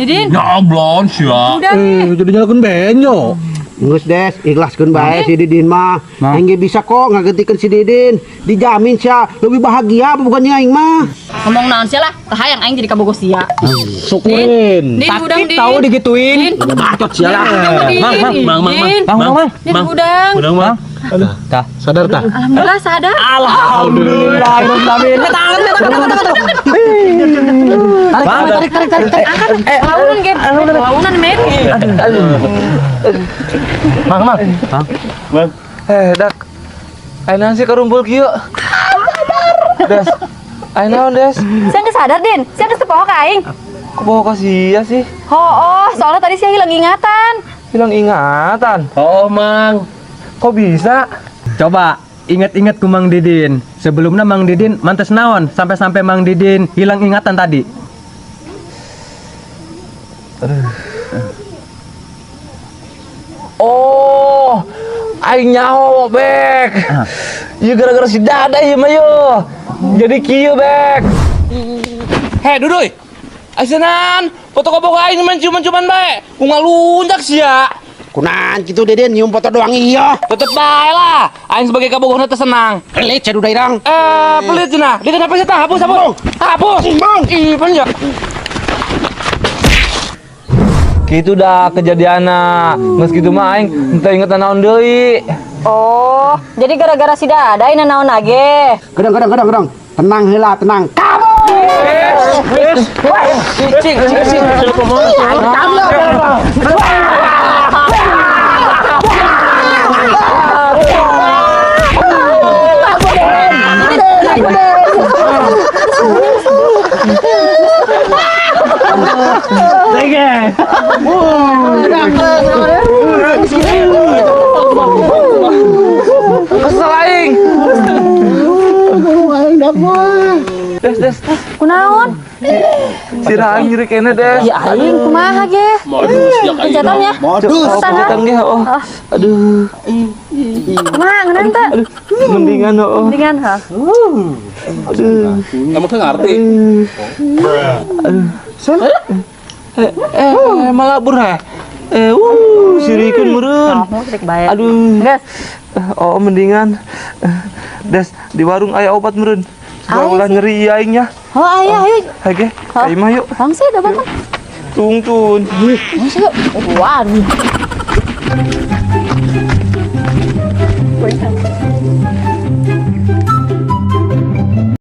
Didin. Nyablon sia. Udah nih. Eh, jadi nyalakeun benyo. Geus, Des, ikhlaskeun bae si Didin mah. Mang. Aing ge bisa kok ngagentikeun si Didin. Dijamin sia lebih bahagia bukannya aing mah. Ngomong naon sia lah, tah hayang aing jadi kabogoh sia. Syukurin. Din, hudang, Sakit Din. tahu digituin. Din, Bacot sia lah. Din, Mang, mang, mang, mang, mang. Din. Bang, bang, bang. Din, hudang. Hudang, Mang. Tah. Sadar tah? Alhamdulillah sadar. Alhamdulillah, alamin. Tangan, tangan, tangan, tangan. Tarik, tarik, tarik, tarik, tarik. Angkat, launan ge. Launan met. Mang, mang. Bang. Mang. Eh, dak. Ayo naon sih karumpul kieu? Des. Ayo naon, Des? Sia geus sadar, Din. Sia geus teu poho ka aing. Kok bawa ka sia sih? Oh, soalnya tadi sia hilang ingatan. Hilang ingatan. Oh, Mang. Kok bisa? Coba ingat-ingat ku Mang Didin. Sebelumnya Mang Didin mantes naon sampai-sampai Mang Didin hilang ingatan tadi. Oh, aing nyaho, Bek. Ieu gara-gara si Dada ieu mah yo. Jadi kieu, Bek. Hei, Duduy. Asenan, foto kabogoh aing main ciuman-ciuman bae. Ku ngalunjak sia. Kunaon kitu, Didin, nyium foto doang iya. Tetep bae lah. Aing sebagai kabogohna teu senang. Pelit sia duda irang. Eh, pelit cenah. Dia kenapa sih tah? Hapus, hapus. Hapus. Bang. Ih, panjang. Gitu dah kejadianna. Geus kitu mah aing henteu inget naon deui. Oh, jadi gara-gara si Dada ini naon age. Gedang, gedang, gedang, gedang. Tenang heula, tenang. Kabur. Cing, cing, cing. Kesel aing. Des, des. Kunaon? Sirah aing nyeri keneh, Des. Ya aing kumaha ge? Modus ya kayak Pencetan ya? Modus. Pencetan ge, oh. Aduh, Kumaha ngeunan teu? mendingan oh. Mendingan ha. Aduh. Kamu tuh ngerti. Eh, eh, malah burah. Eh, sirikeun meureun. Oh, rek bae. Aduh. Geus. Oh, mendingan. Des, di warung aya obat meureun. Supaya Aya ulah sih. nyeri ieu aing nya. Oh, ayo ayo. Hage, ka imah yuk. Langsung udah bangun. Tungtun. Langsung yuk. Waduh.